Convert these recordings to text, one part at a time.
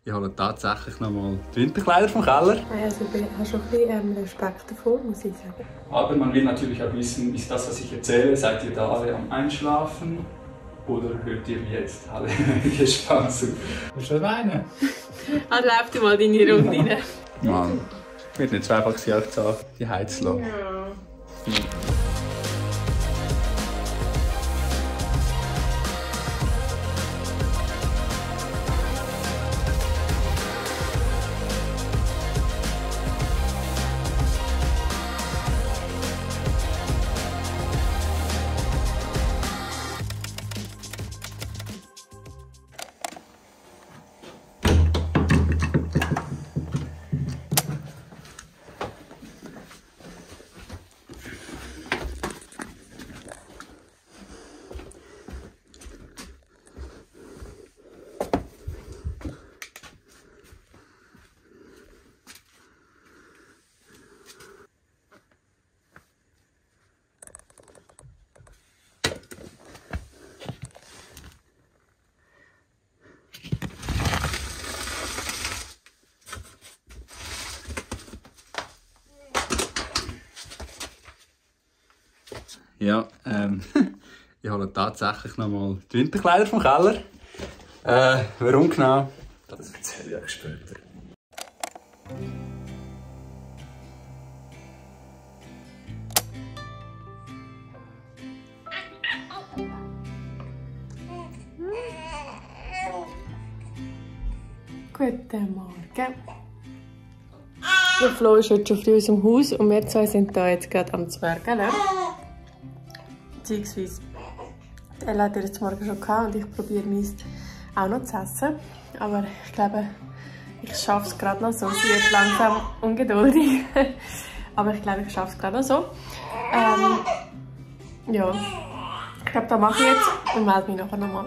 Ich hole tatsächlich noch mal die Winterkleider vom Keller. Also ich habe schon ein bisschen Respekt davor, muss ich sagen. Aber man will natürlich auch wissen, ist das, was ich erzähle, seid ihr da alle am Einschlafen? Oder hört ihr jetzt alle gespannt zu? Willst du das meinen? Also lauf dir mal deine Runde rein. Mann, wird nicht zweifach gesagt, die Heiz lassen. Ja. Ja, ich hole tatsächlich noch mal die Winterkleider vom Keller. Warum genau? Das erzähle ich euch später. Guten Morgen. Der Flo ist heute schon früh aus dem Haus und wir zwei sind hier jetzt gerade am Zwergeln. Beziehungsweise, Ella hat jetzt morgen schon gehabt und ich probiere meins auch noch zu essen. Aber ich glaube, ich schaffe es gerade noch so. Sie wird langsam ungeduldig. Aber ich glaube, ich schaffe es gerade noch so. Ja, ich glaube, das mache ich jetzt und melde mich nachher nochmal.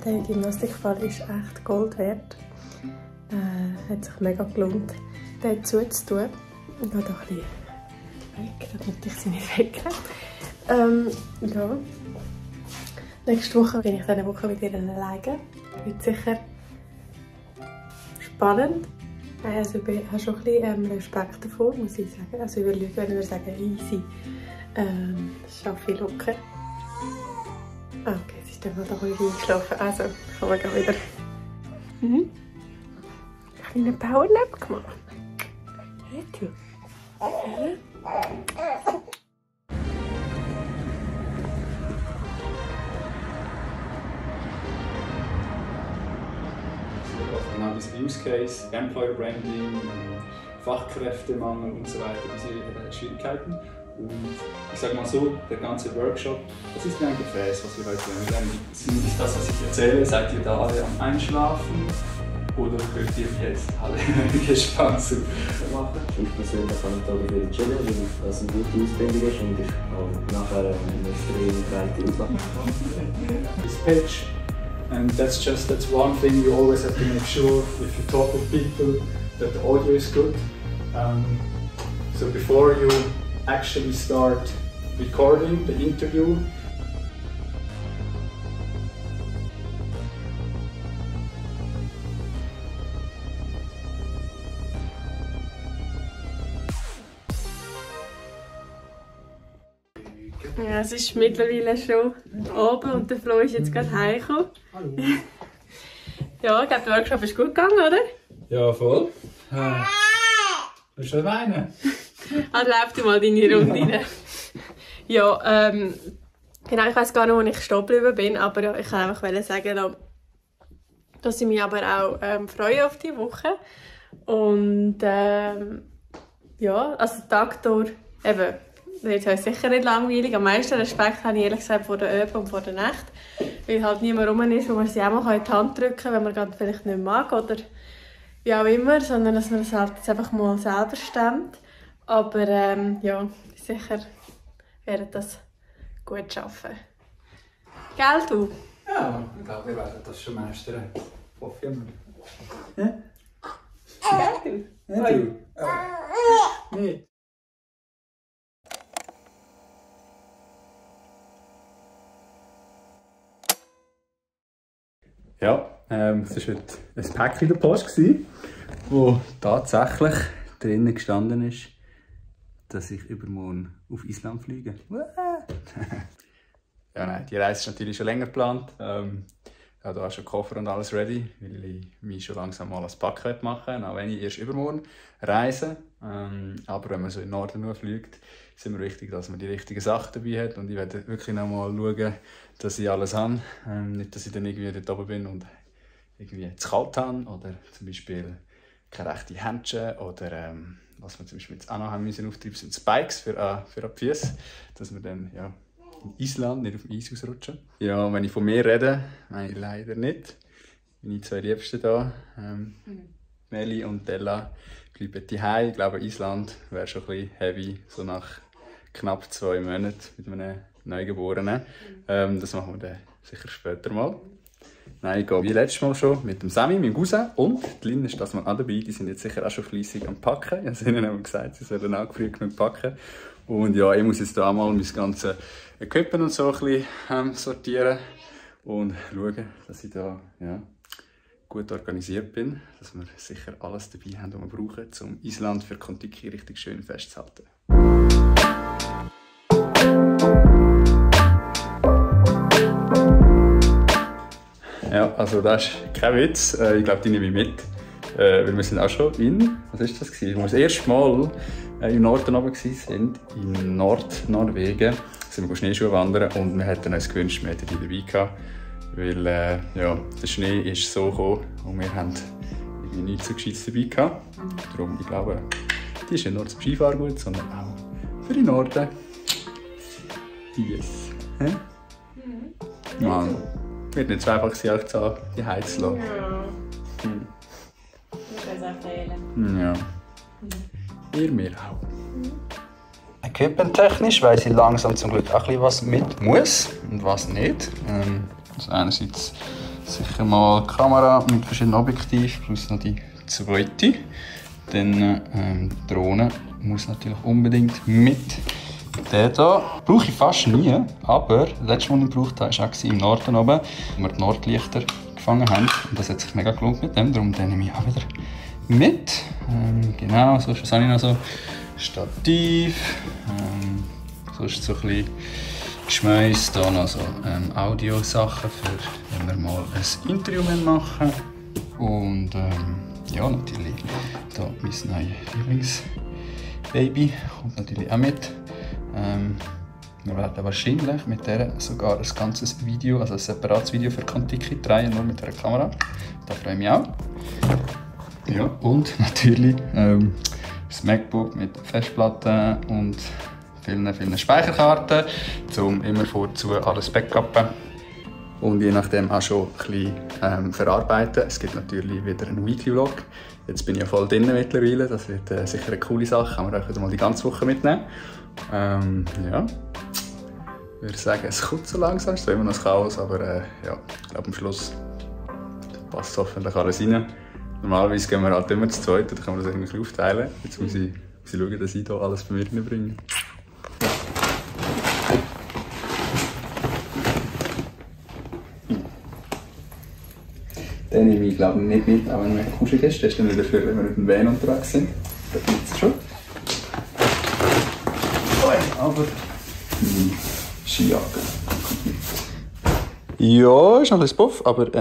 Der Gymnastikball ist echt Gold wert. Hat sich mega gelohnt, den zuzutun. Ich gehe da ein bisschen weg, damit ich sie nicht weggehe. Ja. Nächste Woche bin ich dann eine Woche mit ihr alleine. Wird sicher spannend. Also ich habe schon ein bisschen Respekt davor, muss ich sagen. Also ich würde lügen, wenn wir sagen, easy. Das schaffe ich locker. Okay, es ist dann mal da eingeschlafen. Also, kommen wir wieder. Einen kleinen Powernap gemacht. Hört ihr? Genau diese Use Case, Employer Branding, Fachkräftemangel und so weiter, diese Schwierigkeiten. Und ich sage mal so, der ganze Workshop, das ist wie ein Gefäß, was wir heute lernen. Ist das, was ich erzähle, seid ihr da alle am Einschlafen? Oder hört ihr jetzt alle gespannt zu? Ich persönlich habe da viel chillen, weil das eine gute Ausbildung ist und ich auch nachher eine extrem breite Ausbildung. This pitch, and that's one thing you always have to make sure if you talk with people that the audio is good. So before you actually start recording the interview, ja, es ist mittlerweile schon oben und der Flo ist jetzt gerade heimgekommen. Hallo. Ja, ich glaube, der Workshop ist gut gegangen, oder? Ja, voll. Willst du das meinen? Also lauf dir mal deine Runde rein. Ja, genau, ich weiss gar nicht, wo ich stehen geblieben bin, aber ja, ich kann einfach sagen, dass ich mich aber auch freue auf die Woche. Und ja, also der Tag durch, eben, wird es sicher nicht langweilig. Am meisten Respekt habe ich ehrlich gesagt vor der Öben und vor der Nacht. Weil halt niemand rum ist, wo man sie auch mal in die Hand drücken kann, wenn man gerade vielleicht nicht mag oder wie auch immer, sondern dass man das halt jetzt einfach mal selber stemmt. Aber ja, sicher werden das gut schaffen. Gell, du? Ja, ich glaube, wir werden das schon meistern. Hoffe ich mal. Ja? Gell, du? Ja, du? Nee. Ja, es war heute ein Päckchen in der Post, wo tatsächlich drinnen gestanden ist, dass ich übermorgen auf Island fliege. Ja, nein, die Reise ist natürlich schon länger geplant. Ich habe da schon Koffer und alles ready, weil ich mich schon langsam mal als Pack machen will, auch wenn ich erst übermorgen reise. Aber wenn man so in den Norden fliegt, ist es immer wichtig, dass man die richtigen Sachen dabei hat. Und ich werde wirklich noch mal schauen, dass ich alles habe. Nicht, dass ich dann irgendwie dort oben bin und irgendwie zu kalt habe oder zum Beispiel keine rechten Händchen oder was wir zum Beispiel jetzt auch noch haben müssen auftreiben, sind Spikes für die Füße, dass wir dann ja, in Island nicht auf dem Eis ausrutschen. Ja, wenn ich von mir rede, meine ich leider nicht. Meine zwei Liebsten hier, Meli und Della, bleiben daheim. Ich glaube, Island wäre schon ein bisschen heavy, so nach knapp 2 Monaten mit einem Neugeborenen. Das machen wir dann sicher später mal. Nein, ich gehe wie letztes Mal schon mit dem Sammy, meinem Cousin, und die Lynn ist das mal auch dabei. Die sind jetzt sicher auch schon fleissig am Packen. Ich habe ihnen gesagt, sie sollen auch gefragt mit Packen. Und ja, ich muss jetzt da auch mal mein ganzes Equipment und so ein bisschen sortieren und schauen, dass ich da ja, gut organisiert bin, dass wir sicher alles dabei haben, was wir brauchen, um Island für Kon-Tiki richtig schön festzuhalten. Ja, also das ist kein Witz. Ich glaube, die nehme ich mit. Weil wir sind auch schon in, was ist das gewesen? Als wir das erste Mal im Norden oben waren, in Nordnorwegen, sind wir Schneeschuhe wandern und wir hätten uns gewünscht, wir hätten die dabei gehabt. Weil ja, der Schnee ist so gekommen und wir haben irgendwie nichts so Gescheites dabei gehabt. Darum, ich glaube, die ist nicht nur zum Skifahren gut, sondern auch für den Norden. Yes. Hä? Mann. Wird nicht so einfach sein, die Heiz zu lassen. Ja. Das ist auch fehlen. Ja. Ihr mir auch. Equipment-technisch weiss ich langsam zum Glück auch ein bisschen, was mit muss und was nicht. Also einerseits sicher mal die Kamera mit verschiedenen Objektiven plus noch die zweite. Dann die Drohne muss natürlich unbedingt mit. Den hier brauche ich fast nie, aber das letzte Mal, den ich gebraucht habe, war auch im Norden oben, wo wir die Nordlichter gefangen haben. Und das hat sich mega gelohnt mit dem, darum nehme ich auch wieder mit. Genau, so was habe ich noch so. Stativ, so ist so ein bisschen Geschmäus, hier noch so Audiosachen, für wenn wir mal ein Interview machen. Und ja, natürlich hier mein neues Lieblingsbaby kommt natürlich auch mit. Wir werden wahrscheinlich mit der sogar ein ganzes Video, also ein separates Video für Kon-Tiki drehen, nur mit der Kamera. Da freue ich mich auch. Ja, und natürlich das MacBook mit Festplatten und vielen Speicherkarten, um immer vorzu alles backuppen. Und je nachdem auch schon ein bisschen verarbeiten. Es gibt natürlich wieder einen Weekly-Vlog. Jetzt bin ich ja voll drin mittlerweile, das wird sicher eine coole Sache. Kann man euch mal die ganze Woche mitnehmen. Ja, ich würde sagen, es kommt so langsam, es ist immer noch ein Chaos, aber ja, ich glaube am Schluss passt hoffentlich alles rein. Normalerweise gehen wir halt immer zu zweit, dann kann man das irgendwie aufteilen. Jetzt muss ich schauen, dass ich hier alles bei mir reinbringe. Den nehme ich glaube nicht mit, auch wenn er kuschelig ist. Das ist dann wieder für, wenn wir mit dem Van unterwegs sind. Das gibt es schon. Aber Skijacke kommt mit. Ja, ist noch ein bisschen Puff, aber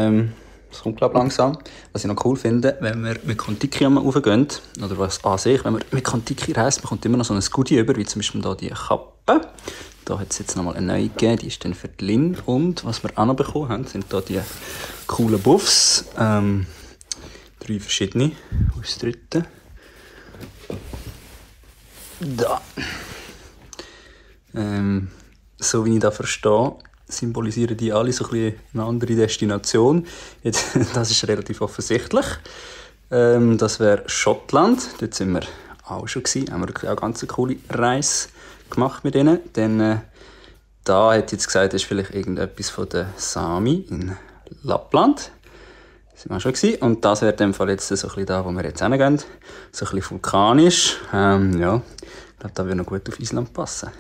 es kommt glaube ich langsam. Was ich noch cool finde, wenn wir mit Kon-Tiki raufgehen, oder was an sich, wenn man mit Kon-Tiki reist, bekommt immer noch so ein Goodie über, wie zum Beispiel hier die Kappe. Da hat es jetzt noch mal eine neue gegeben, die ist dann für die Lynn. Und was wir auch noch bekommen haben, sind hier die coolen Buffs. 3 verschiedene aus dritten. Da. So wie ich das verstehe, symbolisieren die alle so ein bisschen eine andere Destination. Jetzt, das ist relativ offensichtlich. Das wäre Schottland. Dort sind wir auch schon gewesen. Haben wir auch eine ganz coole Reise gemacht mit ihnen. Dann da hat jetzt gesagt, das ist vielleicht irgendetwas von der Sami in Lappland. Das sind wir schon gewesen. Und das wäre in dem Fall jetzt so ein bisschen da, wo wir jetzt hingehen. So ein bisschen vulkanisch. Ja, ich glaube, das würde noch gut auf Island passen.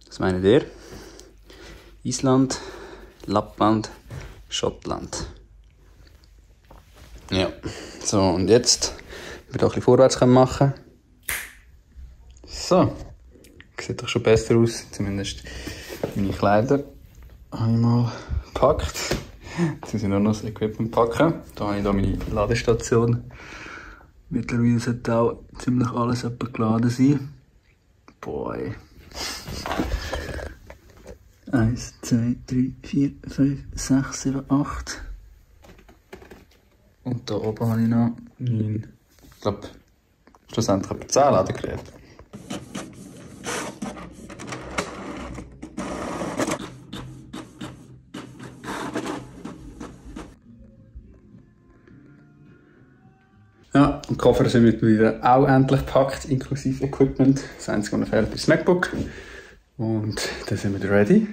Was meint ihr? Island, Lappland, Schottland. Ja, so und jetzt wir ein bisschen vorwärts machen. So, sieht doch schon besser aus. Zumindest meine Kleider habe ich mal gepackt. Jetzt muss ich nur noch das Equipment packen. Da habe ich meine Ladestation. Mittlerweile sollte auch ziemlich alles geladen sein. Boy. 1, 2, 3, 4, 5, 6, 7, 8. Und da oben habe ich noch 9. Ich glaube, schlussendlich etwa 10 Ladegeräte. Ja, und die Koffer sind mittlerweile auch endlich gepackt, inklusive Equipment. Das Einzige, was noch fehlt, ist das MacBook. Und dann sind wir ready.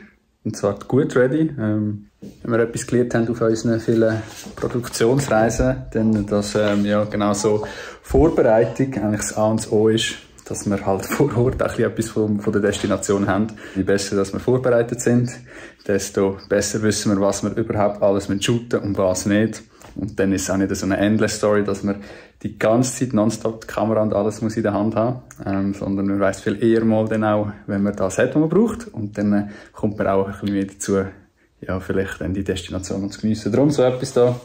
Und zwar gut ready. Wenn wir etwas gelernt haben auf unseren vielen Produktionsreisen, dann dass ja, genau so Vorbereitung eigentlich das A und das O ist, dass wir halt vor Ort auch etwas von der Destination haben. Je besser dass wir vorbereitet sind, desto besser wissen wir, was wir überhaupt alles shooten und was nicht. Und dann ist es auch nicht so eine endless Story, dass man die ganze Zeit nonstop die Kamera und alles muss in der Hand haben, sondern man weiss viel eher mal dann auch, wenn man das hat, was man braucht. Und dann kommt man auch ein bisschen mehr dazu, ja, vielleicht dann die Destination zu geniessen. Darum so etwas da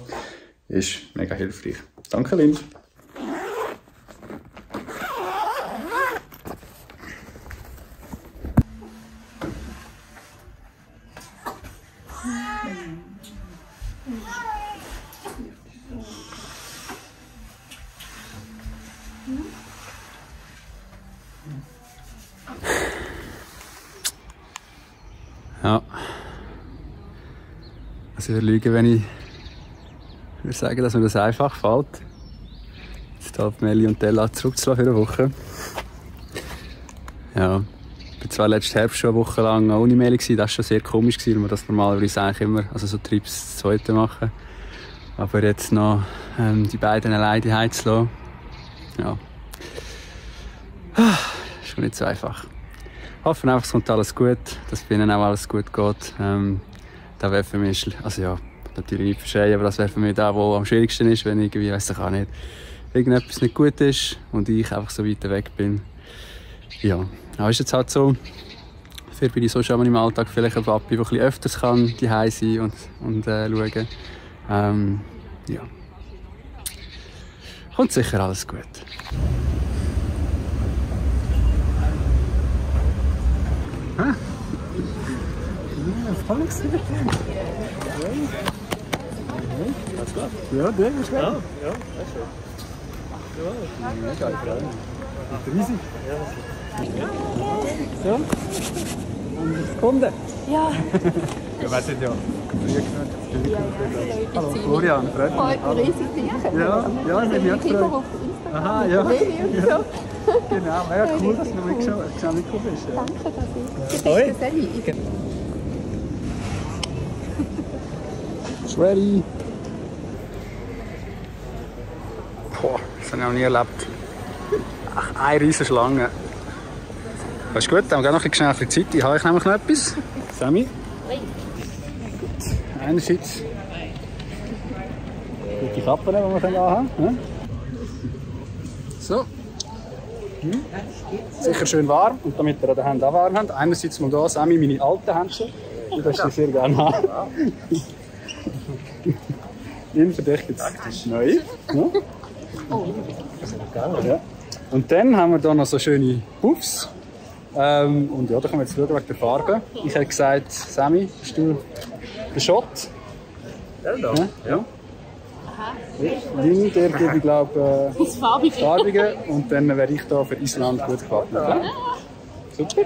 ist mega hilfreich. Danke, Lynn. Ja. Also ich würde lügen, wenn ich würde sagen, dass mir das einfach fällt. Jetzt auf Meli und Della zurückzulassen für eine Woche. Ja. Ich war zwar letzten Herbst schon eine Woche lang ohne Meli gewesen. Das war schon sehr komisch, weil wir das normalerweise eigentlich immer, also so Trips das zweite machen. Aber jetzt noch die beiden alleine zu Hause zu lassen. Ja. Ist schon nicht so einfach. Ich hoffe einfach, es kommt alles gut, dass bei ihnen auch alles gut geht. Das wäre für mich, also ja, natürlich nicht verschreien, aber das wäre für mich das, was am schwierigsten ist, wenn irgendwie, weiss ich auch nicht, irgendetwas nicht gut ist und ich einfach so weit weg bin. Ja, aber ist jetzt halt so. Dafür bin ich so schon im Alltag vielleicht ein Papi, der ein bisschen öfters kann zu Hause sein und schauen. Ja. Kommt sicher alles gut. Hä? Ja, voll gesehen. Alles klar? Ja, der ist gut. Ja, das ist schön. Ja, mega gefreut. Riesig. So. Und Sekunde. Ja. Ja, wir sind ja früh genug. Hallo, Florian, freut mich. Riesig sicher. Ja, ja, ich bin mich gefreut. Aha, ja. Ja. Genau, mega cool, dass du noch mitgekommen bist. Danke, dass ich. Hoi. Schweri. Boah, das habe ich noch nie erlebt. Ach, eine riesige Schlange. Das ist gut, dann haben wir noch ein bisschen schnell für die Zeit. Ich habe nämlich noch etwas. Sami? Gut. Einerseits die Kappe, die wir anhaben können. So. Sicher schön warm, und damit ihr an den Händen auch warm habt. Einerseits mal hier, Sami, meine alten Händchen. Du darfst die sehr gerne haben. Für dich gibt es neue. Ja. Und dann haben wir hier noch so schöne Puffs. Und ja, da können wir jetzt schauen wegen der Farbe. Ich hätte gesagt, Sami, bist du der Schott? Ja. Lynn, der gebe ich glaube das Farbige. Und dann wäre ich da für Island gut gewappnet. Ja? Super.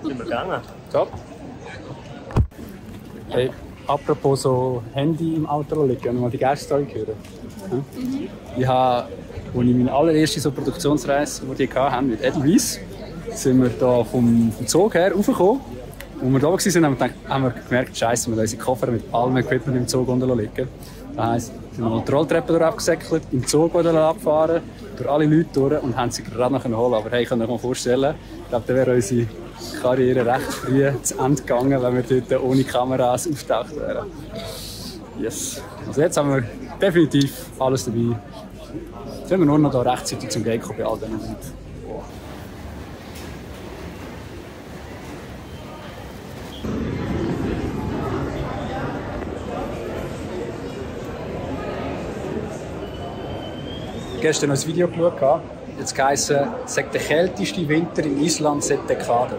Sind wir gerne. Top. Hey, apropos so Handy im Auto liegen, mal die Geist-Story hören. Ich habe Als ich meine allererste so Produktionsreise, die ich hatte, mit Edelweiss, sind wir da vom Zug her raufgekommen. Und als wir da waren, haben wir gemerkt, Scheiße, wir haben unsere Koffer mit allem Equipment im Zug liegen. Das heisst, wir sind die Rolltreppe durchgesäckelt, im Zug abgefahren, durch alle Leute durch und haben sie gerade noch holen. Aber hey, ich kann mir vorstellen, ich glaube, da wäre unsere Karriere recht früh zu Ende gegangen, wenn wir dort ohne Kameras auftaucht wären. Yes. Also jetzt haben wir definitiv alles dabei. Jetzt sind wir nur noch da rechtzeitig zum Gate kommen bei all diesen Leuten. Gestern noch ein Video geschaut. Jetzt heisst es, der kälteste Winter in Island seit Dekaden.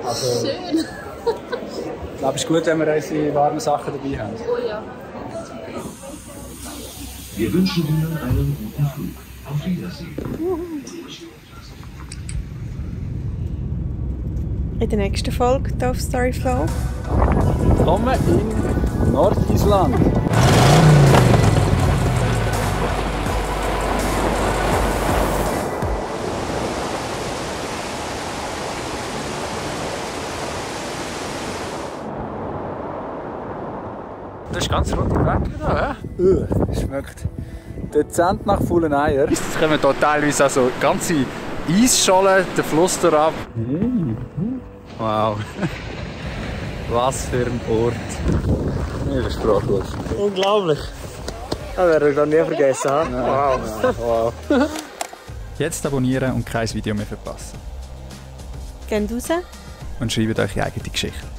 Also, schön! Ich glaube, es ist gut, wenn wir unsere warmen Sachen dabei haben. Oh ja. Wir wünschen Ihnen einen guten Flug. Auf Wiedersehen. In der nächsten Folge hier auf Storyflow. Willkommen in Nordisland. Das ist ganz roter Weg da, ja? Schmeckt dezent nach faulen Eier. Jetzt kommen hier teilweise also ganze Eisschollen den Fluss ab. Wow. Was für ein Ort. Ich bin sprachlos. Unglaublich. Das werde ich noch nie vergessen. Wow. Wow. Jetzt abonnieren und kein Video mehr verpassen. Geht raus. Und schreibt euch eigene Geschichte.